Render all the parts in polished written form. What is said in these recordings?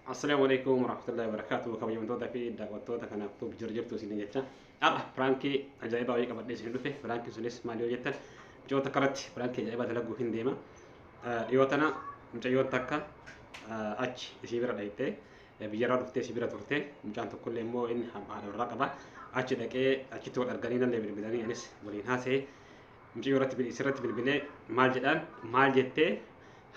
Assalaamu alaikum warahmatullahi wabarakatuh. Kabajamtoota fi daawwattoota kanaaf tuuf jiru jirtu isin jecha. Har'a piraankii ajaa'ibaa wayii qabadhee isin dhufe. Piraankiin sunis maal yoo jettan, mucayyoo takka irratti piraankii ajaa'ibaa dalaguuf hin deema. Dhiyoo tana mucayyoon takka achi isii bira dhayxee, biyyarraa dhuftee isii bira turte. Mucaan tokkollee immoo inni haadha warraa qaba. Achi dhaqee achitti wal arganii nallee bilbilanii anis waliin haasa'e. Mucayyoo irratti isirratti bilbilee maal jedhaan, maal jettee,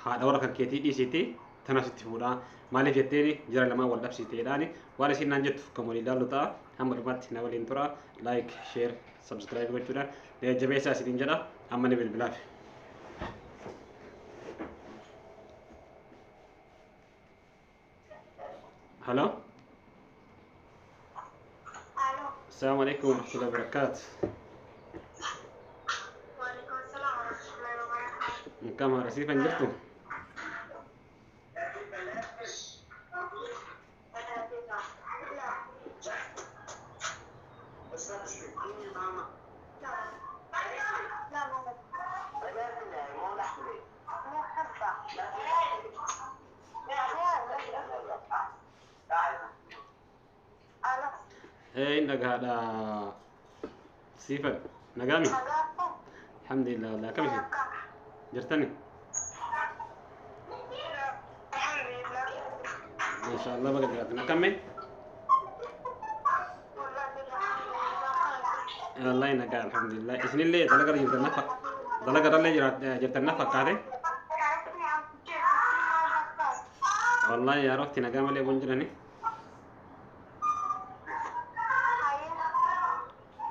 haadha warra kan keetii dhiisiitii tana sitti fuudhaa maaliif jetteeni jara lamaan wal dhabsiiste jedhaani. Waan isiin naan jettu kan waliin ilaallu ta'a. Hamma dhumaatti na waliin tura. Like, share, subscribe gochuudhaan na jajjabeessaa isiniin jedha. Amma ni bilbilaaf. Halo. Alo. Assalamu alaikum warahmatullahi wabarakatuh. Waalaikum salam warahmatullahi wabarakatuh. Akkam haadha siifan jirtu? Ee, hin dhagahaadha siifan, nagaami? Alhamdulillah, wallahi. Akkam isin jirtani? Masha Allah, baga jiraatan. Akkam mee? Wallahi nagaa, alhamdulillah. Isinillee dalagarra jirtan na dalagarrallee jirtan na fakkaate. Wallahi yaa rofti nagaa malee waan jirani.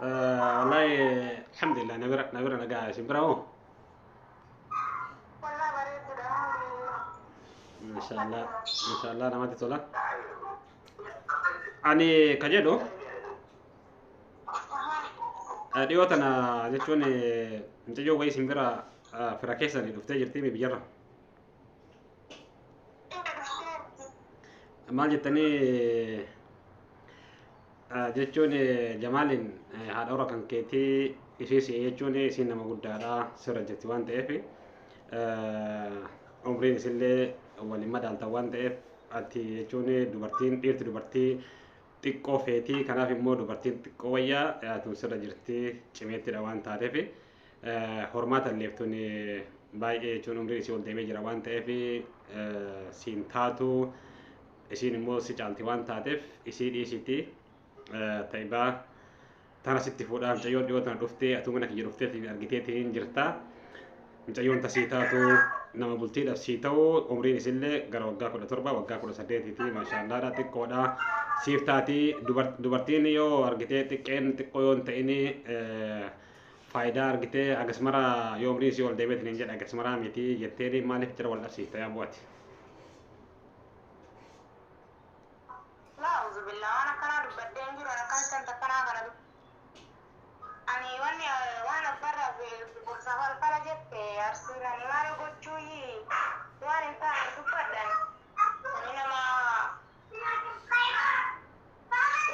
Wallahi alhamdulillah, na bira nagaa. Isin bira hoo? Masha Allah, masha Allah, namatti tola. Ani ka jedhu, dhiyoo tana jechuun mucayyoo wayii isin bira fira keessanii dhuftee jirti biyyarra. Maal jettanii jechuun Jamaaliin haadha warra kan keetii ishee si'e jechuun isiin nama guddaadha sirra jirti waan ta'eef, umriin isillee waliin madaalta waan ta'eef, ati jechuun dubartiin dhiirti dubartii xiqqoo feetii, kanaaf immoo dubartiin xiqqoo wayyaa tun sirra jirti cimeettidha waan taateef, hormaata illeeftun baay'ee jechuun umriin isii ol deemee jira waan ta'eef siin taatu, isiin immoo si caalti waan taateef isii dhiisitti ta'ibaa tana sitti fuudhaa. Mucayyoon dhiyoo tana dhuftee atuu mana kiyya dhuftee argiteetiin jirta. Mucayyoon tasii taatu nama bultiidhaaf sii ta'u, umriin isillee gara waggaa 17 waggaa 18ti, maashaallaadha, xiqqoodha, siif taatii. Dubartiin yoo argitee xiqqeen xiqqoo yoo hin ta'in faayidaa argitee agasmara yoo umriin isii ol deemeetiin hin jedha agasmaraa miti jetteeni, maaliif jara wal dhabsiifta yaa bu'ati? Laa uzubillah, waan akkanaa dubbadhee hin jiru. Akkan kan takkanaa kana ani wanni waan abbarraa gorsa falfala jette arsiin ani maal gochuu waan hin taane dubbadhan. Ani nama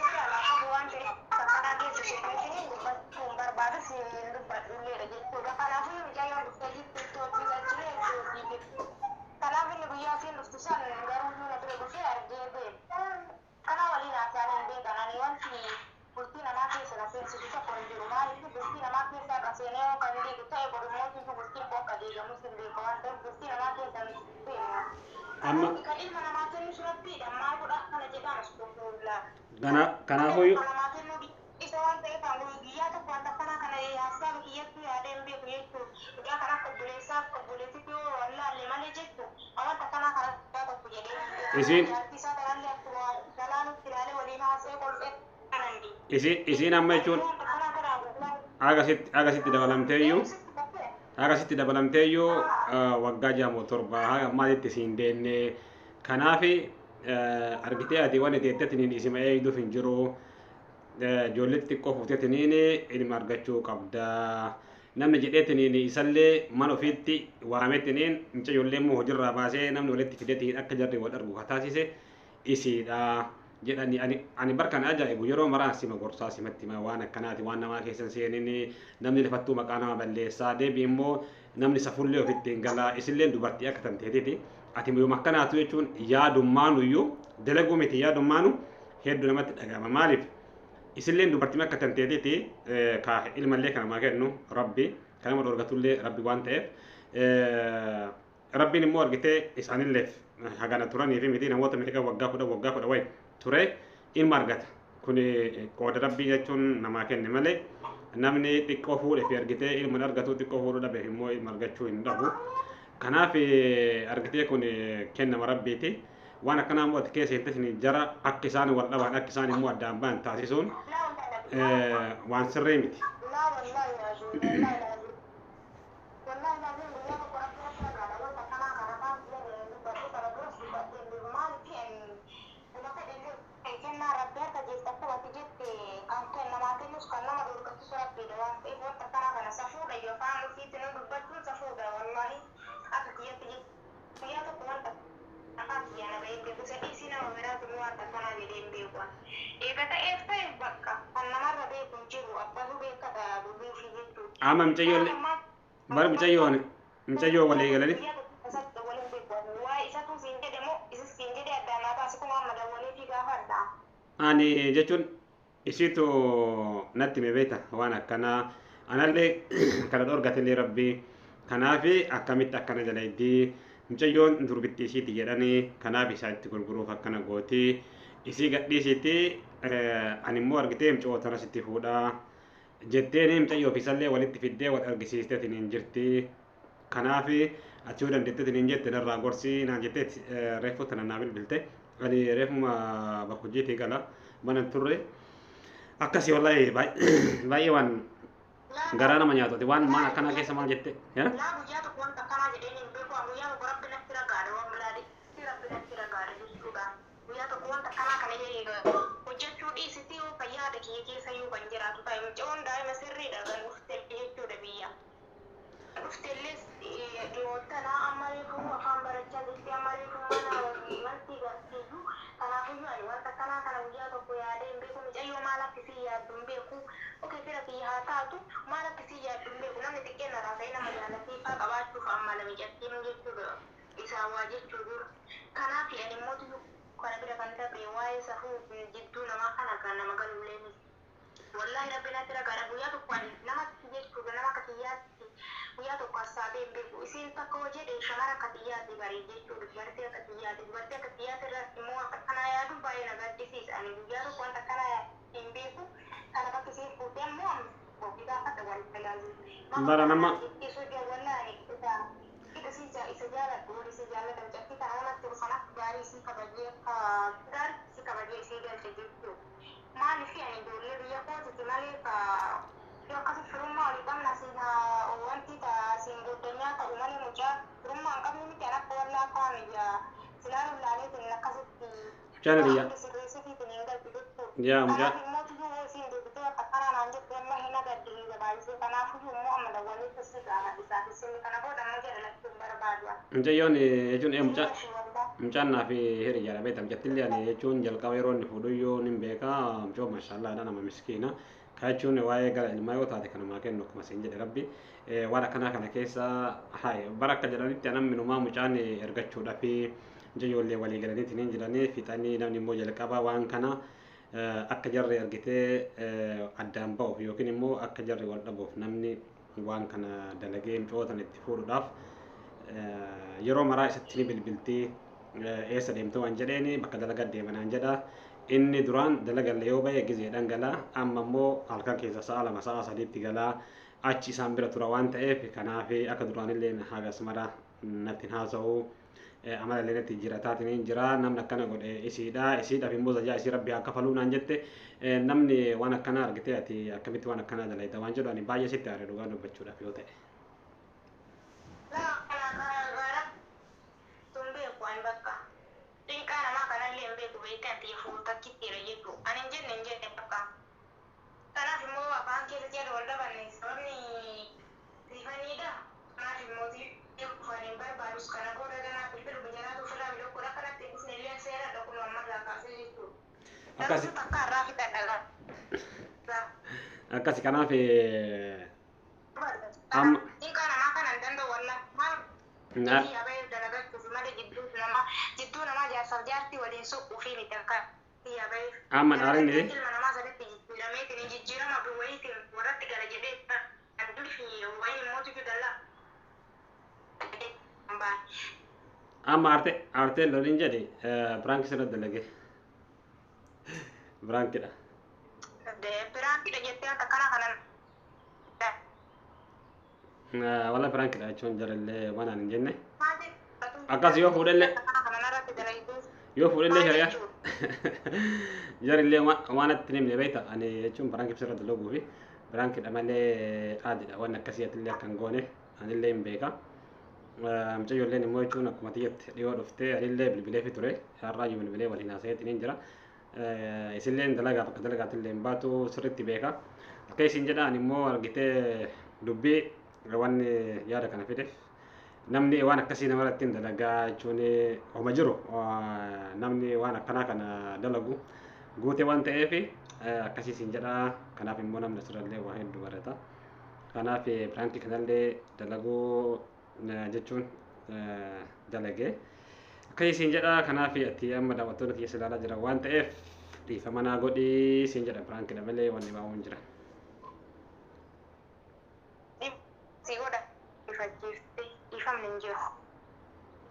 irraa qabu waan ta'eef akkanaa keessa seeneetiin dubbachuu hin barbaadu, si hin dubbadhulleedha jechuudha. Kanaafuu mucayyoon dhuftee jirtu itti hojii galchine itti hojii jirtu. Kanaaf inni guyyaa isiin dhuftu san garuu na bira dhufee argee beeku. Kana waliin haasa'anii hin beekan. Ani wanti bultii namaa keessa na seensisu tokko hin jiru. Maaliif bultii namaa keessa akka seenee yoo kan diigu ta'e, godhummooti bultiin koo akka diigamus hin beeku waan ta'eef bultii namaa keessa hin seenu. Amma Kan ilma namaa kennu rabbiidha. Maal godha kana jedhaan astagfirullah. Kanaafuyyuu Kan namaa kennu isa waan ta'eef ani guyyaa tokko wanta akkanaa kana haasaan kiyyatti yaadee hin beeku jechuudha. Mucaa kana akka obboleessaa akka obboleettitti yoo wallaalle malee jechuudha. Wanta akkanaa kana guyyaa tokko jedhee hin beeku. Isiin Jaartii isaa kanallee akkuma galaanutti ilaalee waliin haasa'ee kolfee kanan di. Isiin amma jechuun Wanta akkanaa kana agasitti dabalamteeyyuu waggaa 6 moo 7 haga ammaatitti siin deenne. Kanaaf argitee ati waan teettetiniin isima eegduuf hin jiru, ijoollee xixiqqoo fuuteetiniin ilma argachuu qabda namni jedheetiniin isallee mana ofiitti waametiniin mucayyollee immoo hojiirraa baasee namni walitti fideetiin akka jarri wal argu taasise isiidha jedhani. Ani barkan ajaa'ibu yeroo maraan sima gorsaa simatti hima, waan akkanaati waan namaa keessan seenini, namni lafattuu maqaa nama balleessaa deebi immoo namni safullee ofitti hin galaa. Isilleen dubartii akka tanteetiti ati yoom akkanaatu jechuun yaadummaan iyyuu Dalaguu miti yaadummaanu hedduu namatti dhagahama. Maaliif isilleen dubartiin akka tanteetiiti ka ilmallee kan namaa kennu rabbi kan nama dhorgatullee rabbi waan ta'eef rabbiin immoo argitee isaanilleef hagana turanii fi miti namoota meeqa waggaa 10 waggaa 10 wayi ture ilma argata. Kun qooda rabbii jechuun namaa kenne malee namni xiqqoo fuudhee fi argitee ilma argatu xiqqoo fuudhuu dhabeef immoo ilma argachuu hin dhabu. Kanaaf argitee kun kennama rabbiiti. Waan akkanaa immoo ati keessa hin jara akka isaan wal dhaban akka isaan immoo addaan ba'an taasisuun waan sirrii miti. Amma mucayyoon bara mucayyoo walii galanii ani jechuun isiitu natti hime beekta waan akkanaa anallee kana dhorgatellee rabbii kanaafi akkamitti akkana jalaydii mucayyoon durbitti isiiti jedhanii kanaaf isaa itti gurguruuf akkana gooti isii gadhiisitti ani immoo argitee mucayyoo tana sitti fuudhaa jetteen mucayyoo fi isallee walitti fiddee wal argisiisteetiin hin jirti. Kanaaf ati yoo dandeetteetiin hin jette narraa gorsii naan jettee reefu tana naa bilbilte. Ani reefuma bakka hojiitii gala mana hin turre. Akkasii wallahi baay'ee waan garaa nama nyaatu waan maan akkanaa keessa maal jette? Laa guyyaa tokko wanta akkanaa jedheen hin beeku. Guyyaa tokko rabbi natti ragaadha waan biraadhi. Rabbi natti ragaadha jechuudha. Guyyaa tokko wanta akkanaa kana hojjechuu dhiisitti yoo fayyaada kiyya keessa yoo kan jiraatu ta'e mucaan daa'ima sirriidha kan dhufte jechuudha biyya. Dhuftellee dhiyoottanaa amma reefu afaan barachaa jirti amma reefu mana wanti garsiisu kanaafiyyuu ani wanta akkanaa kana guyyaa tokko yaadee hin beeku mucayyoo maal akkasii yaaddu hin beeku. Okei fira kiyya haa taatu maal akkasii yaaddu hin beeku namni xiqqeen irraa ta'e nama jaalatee faa qabaachuuf amma lama jettiin jechuudha isaa waa jechuu dura. Kanaaf ani immoo kana bira kan darbe waa'ee safuu jidduu namaa kana kan nama galullee miti. Wallahi rabbi natti ragaadha guyyaa tokko ani namatti jechuudha nama akka kiyyaatti guyyaa tokko hassaabee hin beeku. Isiin takka hoo jedhe shamara akka kiyyaatti barii jechuudha dubartii akka kiyyaatti dubartii akka kiyyaatti irratti immoo wanta akkanaa yaadu baay'ee na gaddisiisa. Ani guyyaa tokko wanta akkanaa hin beeku. Kana bakki isiin fuutee ammoo ofii gaafadha wal ilaalu. Bara nama Ittisuu wallahi isa isa jaaladhu warri isa jaallatan cabbii kana namatti dhufan akka gaarii isii kabajee akka gaarii isii kabajee isii galche jechuudha. Maaliif ani ijoollee biyya kootiti malee ka yoo akkasi firummaa olii qabna siin wanti siin goddanyaa ta'u malee mucaa firummaa hin qabne miti an akka wallaa kaa'ame jaa silaa lulaaleetiin akkasitti mucaan hiriyaa sirreessifiitiin hin galchu jechuudha. yaa mucaa Kanaaf immoo tuyyuu isiin deebitee akka kanaa naan jettu amma hin agarsiisa baay'isee kanaafuu immoo amma dawwalee si gaafadha isaaf isin kana booda amma jedha lachuun barbaadu. Mucayyoon jechuun mucaa mucaan naa fi hiriyyaadha beekta mucattillee ani jechuun jalqaba yeroo inni fuudhuyyuu nin beeka mucoo maashaallaadha nama miskiina. Ka jechuun waa'ee gara ilmaa yoo taate kanumaa kennu akkuma siin jedhe rabbi waan akkanaa kana keessa haye bara akka jedhanitti anan minumaa mucaan ergachuudhaaf mucayyoollee walii galaniitiin hin jiranii fixanii namni immoo jalqaba waan kana akka jarri argitee addaan ba'uuf yookiin immoo akka jarri wal dhabuuf namni waan kana dalagee mucootan itti fuudhuudhaaf yeroo maraa isatti ni bilbiltii eessa deemtu waan jedheeni bakka dalagaa deemanaan jedha. Inni duraan dalagallee yoo ba'e gizeedhaan galaa amma immoo halkan keessa sa'a 2 sa'a 3tti galaa achi isaan bira tura waan ta'eef kanaaf akka duraanillee hagas mara natti hin haasa'u amalallee natti jira taatiin jira namni akkana godhe isiidha isiidhaaf immoo zajaa isii rabbi haa kafaluu naan jette namni waan akkanaa argite ati akkamitti waan akkanaa dalayta waan jedhu ani baay'ee sitti aare dhugaa dubbachuudhaaf yoo ta'e. Tun beeku ani bakka Dinqaa namaa kanallee hin beeku beektan ta'e fuutakkittira jechuudha. Ani hin jenne hin jenne bakka. Kanaaf immoo afaan keessa jala wal dhabanne sababni rifanidha. Kanaaf immoo dhufan hin barbaadus kana booda ganaa bilbilu jalaatu ofirraa bilokkoodha kanatti hin dhufne illee seera dhaquma ammarraa kaasee jechuudha. Akkasi Garuu takka irraa fixadha. Akkasi kanaaf amma Dinqaa namaa kana hin danda'u wallah. Maal na biyya bahee dalagachuuf malee jidduu namaa jidduu namaa jaarsa Jaarsaaf jaartii waliin soqquu miti akka biyya bahe. Amma dhaarinni Ilma namaa saditti jijjiirameetiin jijjiirama wayiitiin warratti gala jedhee kan dulfi wayiin immoo tuju dallaa. Amma aarte aartee loliin jedhe prank sirra dalage. Prankidha. Prankidha jettee akka kana kanan. Wala prankidha jechuun jarallee waan ani hin jenne. Akkas yoo fuudhellee yoo fuudhellee shari'a jarillee waan itti himne beekta ani jechuun prank sirra dalaguu fi prankidha malee aadidha waan akkasii atillee akka hin goone anillee hin beeka. Mucayyolleen immoo jechuun akkuma tiyyatti dhiyoo dhuftee anillee bilbilee fi ture har'aayyuu bilbilee waliin haasa'eetiin hin jira. Isilleen dalagaaf akka dalagaatti hin baatu sirriitti beeka. Akka isin jedhaan immoo argitee dubbii wanni yaada kana fideef namni waan akkasii namarratti hin dalagaa jechuun homa jiru namni waan akkanaa kana dalagu guute waan ta'eef akkasii isin jedhaa kanaaf immoo namni asirrallee waa hedduu barata. Kanaaf prankii kanallee dalaguu jechuun dalagee. Akkasii isin jedha kanaaf ati amma daawwattoonni kiyya ilaalaa jira waan ta'eef dhiifama naa godhii isin jedha prankidha malee wanni baa'uu hin jira. Si godha ifachiifte dhiifamni hin jiru.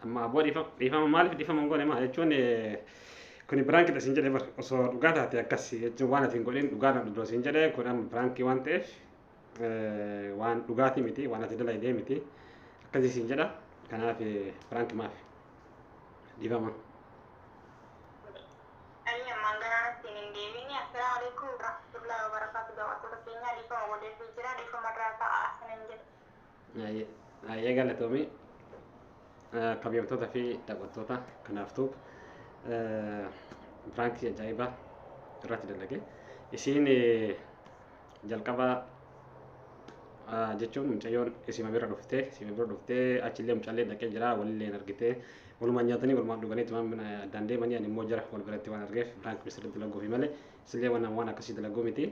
Amma abboo dhiifama maaliif dhiifama hin goone maa jechuun kuni prankidha isin jedhe bar osoo dhugaa taate akkas jechuun waan ati hin godhin dhugaadhaan dhugaa isin jedhe kun amma prankii waan ta'eef waan dhugaatii miti waan ati dalaydee miti akkasii isin jedha kanaaf prank maaf dhiifama. Ani ammaan garaanatti hin deebini. Assalaamu alaikum warahmatullahi wabarakatuh. Daawwattoota keenya dhiifama godheefii jira. Dhiifama irraa ta'a asinan jedha. Ayyee galatoomii kabajamtoota fi daawwattoota kanaaftuu prankii ajaa'ibaa irratti dalage. Isiin jalqaba jechuun mucayyoon isima bira dhuftee isima bira dhuftee achillee mucaallee dhaqee jira walillee argitee walumaan nyaatanii walumaan dhuganii tumaan addaan deemanii ani immoo jara wal biratti waan argeef prankii sirriitti dalaguufi malee isillee waan waan akkasii dalaguu miti.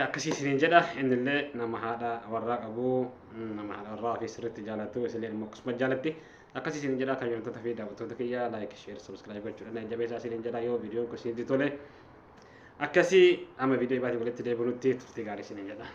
Akkasii isiniin jedha innillee nama haadha warraa qabu nama haadha warraa ofii sirriitti jaalatu isillee immoo akkasuma jaalatti akkasii isiniin jedha kabajamtoota fi daawwattoota kiyya like share subscribe gochuudhaan jabeessaa isiniin jedha yoo viidiyoon kun isinitti tole akkasii amma viidiyoo baatii walitti deebinutti turtii gaarii isiniin jedha.